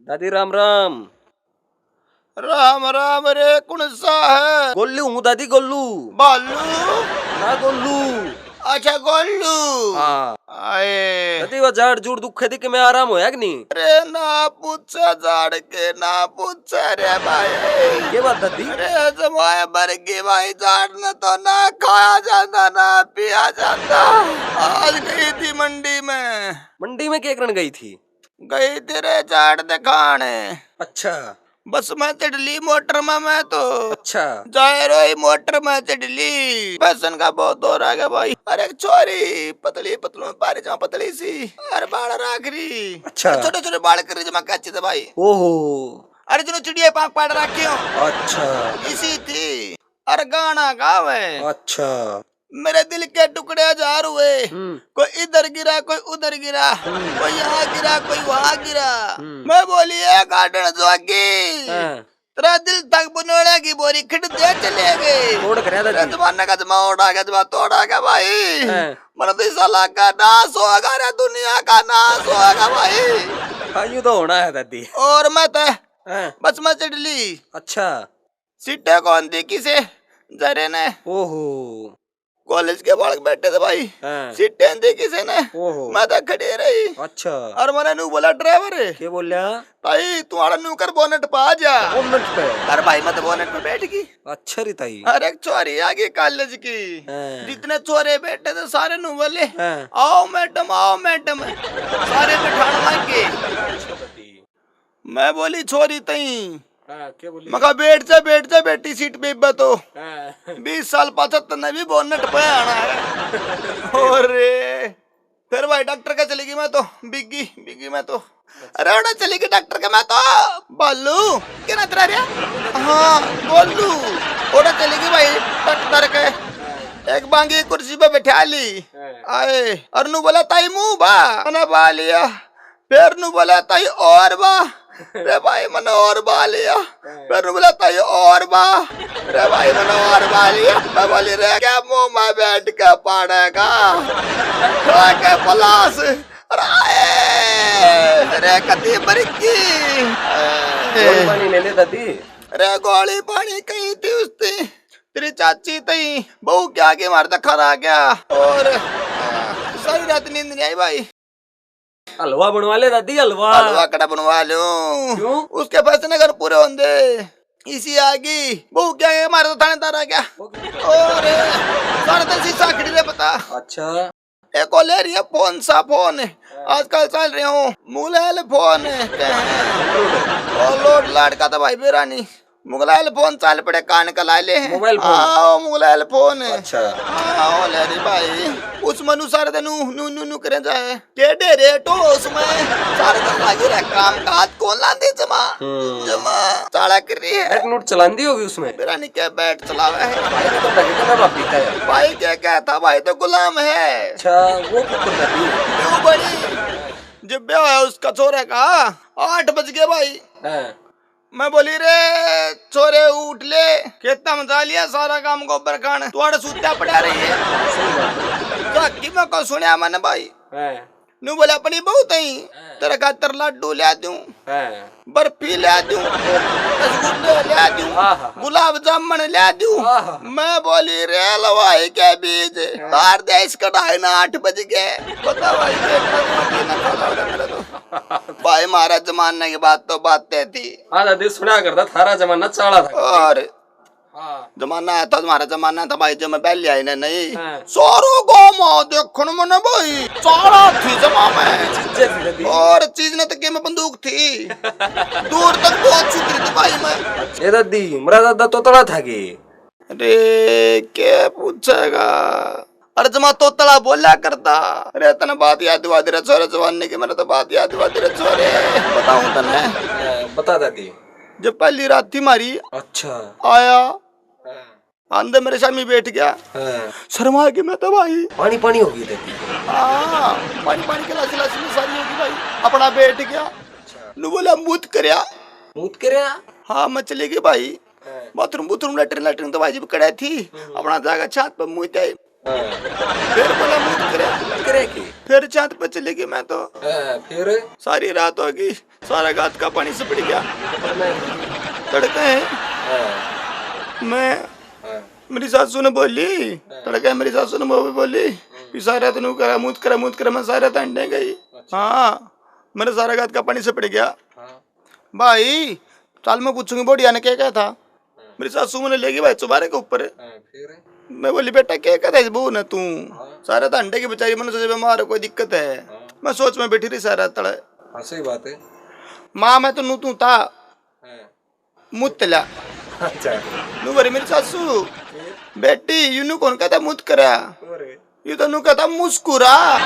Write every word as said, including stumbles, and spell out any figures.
दादी राम राम। राम राम रे, कौन सा है? गोलू हूँ दादी, गोलू। बालू? ना, गोलू। अच्छा, गोलू। हाँ। आए। दादी, वो जाड़ जूड़ दुखे थी कि मैं आराम होया कि नहीं? अरे ना पूछे जाड़ के, ना पूछे रे भाई। के बात दादी? अरे जमाए मर गई भाई, जाड़ ने तो ना खाया जाता, ना पिया जाता। आज गई थी मंडी में। मंडी में के करन गई थी? गई थी रे जाड़ दिखाने। अच्छा। बस में चढ़ ली मोटर में मैं तो। अच्छा। जाए रोई मोटर में चढ़ ली। फैशन का बहुत दौर आ गया भाई। अरे एक छोरी पतली पतलू में पारी जमा पतली सी। अरे बाल राख रही। अच्छा। छोटे छोटे बाल कर रही जमा कैची थे भाई। ओहो। अरे जिन्हों चिड़िया पाक पाड़ रखे हो। अच्छा। इसी थी। अरे गाना गावे। अच्छा। मेरे दिल के टुकड़े हजार हुए। हम्म। कोई इधर गिरा, कोई उधर गिरा, हम्म। कोई यहाँ गिरा, कोई वहाँ गिरा। हम्म। मैं बोली, "ए गाडन जोगी, हाँ। तेरा दिल तक बनोड़े की बोरी खिट दे चले गए।" तोड़ कर आता तेरे जी। जमाने का जमा उड़ा गया, जमा तोड़ा गया भाई। हाँ। मन तो ऐसा लगा नाश होगा रे, दुनिया का नाश होगा भाई। हाँ, यूं तो होना है दादी। और मैं तो हाँ। बस में चढ़ ली। अच्छा। सीटें कौन देखी से जरे ने। ओहो। कॉलेज के बालक बैठे थे भाई। हाँ। सीटें देखी से ने। ओहो। मैं तो खड़े रही। अच्छा। और मैंने नू बोला, "ड्राइवर।" के बोल्या? "ताई, तुम्हारा नू कर बोनट पे आ जा।" बोनट पे? अरे भाई, मैं तो बोनट पे बैठ गई। अच्छा रे ताई। अरे एक छोरी आ गई कॉलेज की। हाँ। जितने छोरे बैठे थे सारे नू बोले, हाँ। "आओ मैडम, आओ मैडम।" सारे बिठान लग गए। अच्छा दादी। मैं बोली छोरी तई। हाँ, क्या बोली? मका बैठ जा, बैठ जा, बेटी सीट पे इब्बा तो। हाँ। बीस साल पाछा तन्ने भी बोनट पे आना है। और रे, फिर भाई डॉक्टर के चली गई मैं तो, बिगी, बिगी मैं तो। अरे ओड़ा चली गई डॉक्टर के मैं तो। बालू, के ना तेरा रे? हाँ, गोलू। ओड़ा चली गई भाई डॉक्टर के। एक बांगी कुर्सी पे बैठा ली। हाँ। आए, और नू बोला, "ताई मुंह बा।" मैंने बा लिया। फिर नू बोला, "ताई और बा।" रे भाई, मैंने और बा लिया। फिर नू बोला, "ताई और बा।" रे भाई, मैंने और बा लिया। मैं बोली, "रे क्या मुंह में बैठ के पाड़ेगा? खा के पलास।" रे, रे कती मरकी। गोली पानी ले ले दादी। रे गोली पानी कही थी उसने। तेरी चाची तई बहू के आगे मार धक्का आ गया। और सारी रात नींद नहीं आई भाई। हलवा बनवा ले दादी, हलवा। हलवा कड़ा बनवा लो। क्यों? उसके फैसले घर पूरे होंदे। इसी आगी बहू क्या है, मारे तो थानेदार आ गया। और सारे दिन शीशा खड़ी रे पता। अच्छा। एक और ले रही है फोन सा फोन। आजकल चल रहे हो मोबाइल फोन। और लोड लाड का तो भाई बेरा नहीं। मुगलाल फोन चाल पड़े, कान का ला ले। Mobile phone? हाँ, ओ मुगलाल फोन। अच्छा। हाँ, ओ ले रे भाई। उस मनु सारे दिन नू, नू, नू, नू करे जाए। टेढ़े रेट हो उसमें। सारे दिन लागे रे काम का, हाथ कौन लांदे जमा? हम्म। जमा। चाला कर रही है। बैट नूट चलांदी होगी उसमें? मेरा नहीं क्या बैट चलावे है। भाई को तो लगे तो ना पीता है। भाई क्या कहता, भाई तो गुलाम है। अच्छा, वो क्यों करता थी? क्यों बड़ी? जब ब्याह है उसका छोरे का, आठ बज गए भाई। हाँ। मैं बोली, "रे छोरे, उठ ले, खेता में जा लिया सारा काम, गोबर खान, तू आड़े सूत्या पड़ा रही है।" सही बात है। झाकी में को सुनया मैंने भाई। हाँ। नू बोले, "अपनी बहू तई हाँ। तेरे खातर लाडू ल्या दूं, हाँ। बर्फी ल्या दूं, रसगुल्ले ल्या दूं, हाँ, हाँ, हाँ। गुलाब जामुन ल्या दूं।" हाँ, हाँ। मैं बोली, "रे हलवाई के बीज, हाँ। तार दे इस कढ़ाई ना, आठ बज गए।" बता भाई, देखना तो मत ही ना खड़ा हो रहा मेरा तो। भाई, म्हारा जमाने की बात तो बातें थी। हाँ दादी, सुना करता, थारा जमाना चाला था। और हाँ। जमाना था, तुम्हारा जमाना था भाई, जो मैं पहले आई ना, नहीं। हाँ। सारो गाँव में देखण मने भाई, चाला थी जमा में। चीजें थी दादी। और चीज ना तो के में बंदूक थी। दूर तक बहुत सुथरी थी भाई मैं। ए दादी, मरा दादा तोतला था के? अरे, के पूछेगा? अरे जमा तोतला बोला करता। अरे तने बात याद दिवा दे रे छोरे, जवानी की मेरे तो बात याद दिवा दे रे छोरे। बताऊं तने? हाँ, बता दादी। जब पहली रात थी मारी, अच्छा। आया, हाँ। आंदे मेरे सामी बैठ गया। हाँ। शर्मा के मैं तो भाई। पानी पानी हो गई दादी। हाँ, पानी पानी के लासी लासी में सारी होगी भाई। अपना बैठ गया। अच्छा। नू बोला, "मूत करया।" मूत करया? हाँ, मैं चली गई भाई। हाँ। बाथरूम बूथरूम, लैटरिन लैटरिन तो भाई जी कड़े थी। हम्म। अपना जाकर छात पर मूत आई। हाँ। फिर बोला, "मूत करे।" करे की? फिर चांद पे चली गई मैं तो। हाँ, फिर? सारी रात होगी, सारा गात का पानी सिपड़ गया। तड़के हैं। हाँ। मैं, हाँ। मेरी सासू ने बोली, हाँ। तड़के मेरी सासू ने वो भी बोली, हम्म। "कि सारा तो नू करा, मूत करा, मूत करा," मैं सारा तो अंडे गई। अच्छा। हाँ, मेरे सारा गात का पानी सिपड़ गया। हाँ। भाई, चल मैं पूछूंगी बुढ़िया ने क्या क्या था। हाँ। मेरी सासू मैंने लेगी भाई चुबारे के ऊपर। हाँ, फिर? मैं बोली, "बेटा, क्या कहता है इस बहू ने तू? हाँ। सारा तो अंडे की बेचारी, मैंने सोचा बीमार है, कोई दिक्कत है।" हाँ। मैं सोच में बैठी रही सारा तले। हाँ, सही बात है। माँ, मैं तो नू तू था। हाँ। मुतला। अच्छा। नू बोली मेरी सासू, फिर? "बेटी, यू नू कौन कहता मुत करा? अरे। यू तो नू कहता मुस्कुरा।"